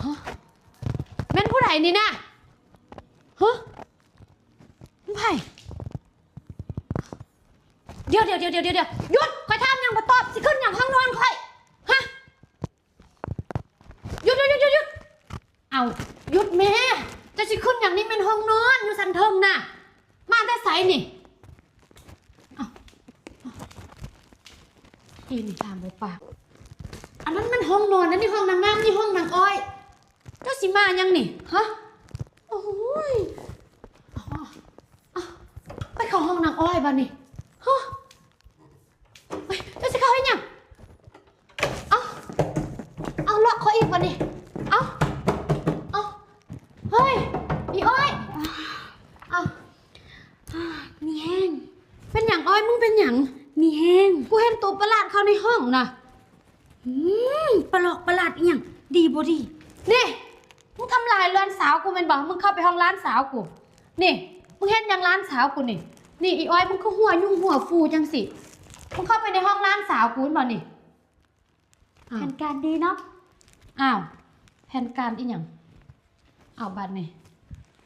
ຮະ ແມ່ນຜູ້ໃດນີ້ນະ? ຮະ ແມ່ນໃຜ? ດຽວໆໆໆໆ ຢຸດ! ຂ້ອຍຖາມຫຍັງບໍ່ຕອບ ຊິຂຶ້ນຫຍັງຫ້ອງນອນຂ້ອຍ? ຮະ ຢຸດໆໆໆ ເອົ້າ ຢຸດແມ້! ເຈົ້າຊິຂຶ້ນຫຍັງ? ນີ້ແມ່ນຫ້ອງນອນ ຢູ່ຊັ້ນເທິງນະ ມາແຕ່ໃສນີ້? ເອົ້າ ເອີ ນີ້ຖາມບໍ່ປາກ ອັນນັ້ນມັນຫ້ອງນອນ ອັນນີ້ຫ້ອງນາງງາມ ນີ້ຫ້ອງນາງອ້ອຍ ເຈົ້າຊິມາຫຍັງນີ້? ຮະ ໂອ້ຍ ເອົ້າ ໄປເຂົ້າຫ້ອງນາງອ້ອຍບາດນີ້ ຮະ ເຮີ້ຍ ເຈົ້າຊິເຂົ້າເຮັດຫຍັງ? ເອົ້າ ເອົາ ລັອກຂ້ອຍອີກບາດນີ້ ເອົ້າ ເອົ້າ ເຮີ້ຍ ອີອ້ອຍ ເອົ້າ ມີແຮງ ເປັນຫຍັງອ້ອຍ? ມຶງເປັນຫຍັງ? ມີແຮງ ກູເຫັນໂຕປະຫຼາດເຂົ້າໃນຫ້ອງນະ ອືມ ປະຫຼອກປະຫຼາດອີ່ຫຍັງ? ດີບໍ່ດີ? ນີ້ ມຶງທຳລາຍເຮືອນສາວກູແມ່ນບໍ່? ມຶງເຂົ້າໄປຫ້ອງຫຼານສາວກູ ນີ້ ມຶງເຮັດຫຍັງຫຼານສາວກູນີ້? ນີ້ ອີອ້ອຍ ມຶງຄືຫົວຫຍຸ້ງຫົວຟູຈັ່ງຊີ້? ມຶງເຂົ້າໄປໃນຫ້ອງຫຼານສາວກູແມ່ນບໍ່ນີ້? ອ້າວ ແຜນການດີເນາະ ອ້າວ ແຜນການອີ່ຫຍັງ? ອ້າວ ບາດນີ້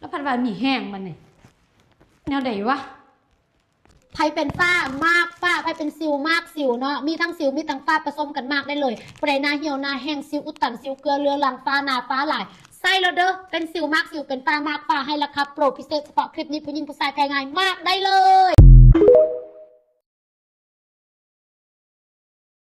ລະພັດວ່າມີແຮງບາດນີ້ ແນວໃດວະ? ໃຜເປັນຝ້າ ໝາກຝ້າ ໃຜເປັນສິວ ໝາກສິວເນາະ ມີທັງສິວ ມີທັງຝ້າ ປະສົມກັນໝາກໄດ້ເລີຍ. ຜູ້ໃດໜ້າຫ່ຽວ ໜ້າແຫ້ງ ສິວອຸດຕັນ ສິວເກືອເລືອຫຼັງ ຝ້າໜາ ຝ້າຫຼາຍ ໃຊ້ໂລດເດີ. ເປັນສິວ ໝາກສິວ ເປັນຝ້າ ໝາກຝ້າ ໃຫ້ລາຄາໂປຣພິເສດສະເພາະຄລິບນີ້ ຜູ້ຍິງຜູ້ຊາຍແພ້ງ່າຍ ໝາກໄດ້ເລີຍ.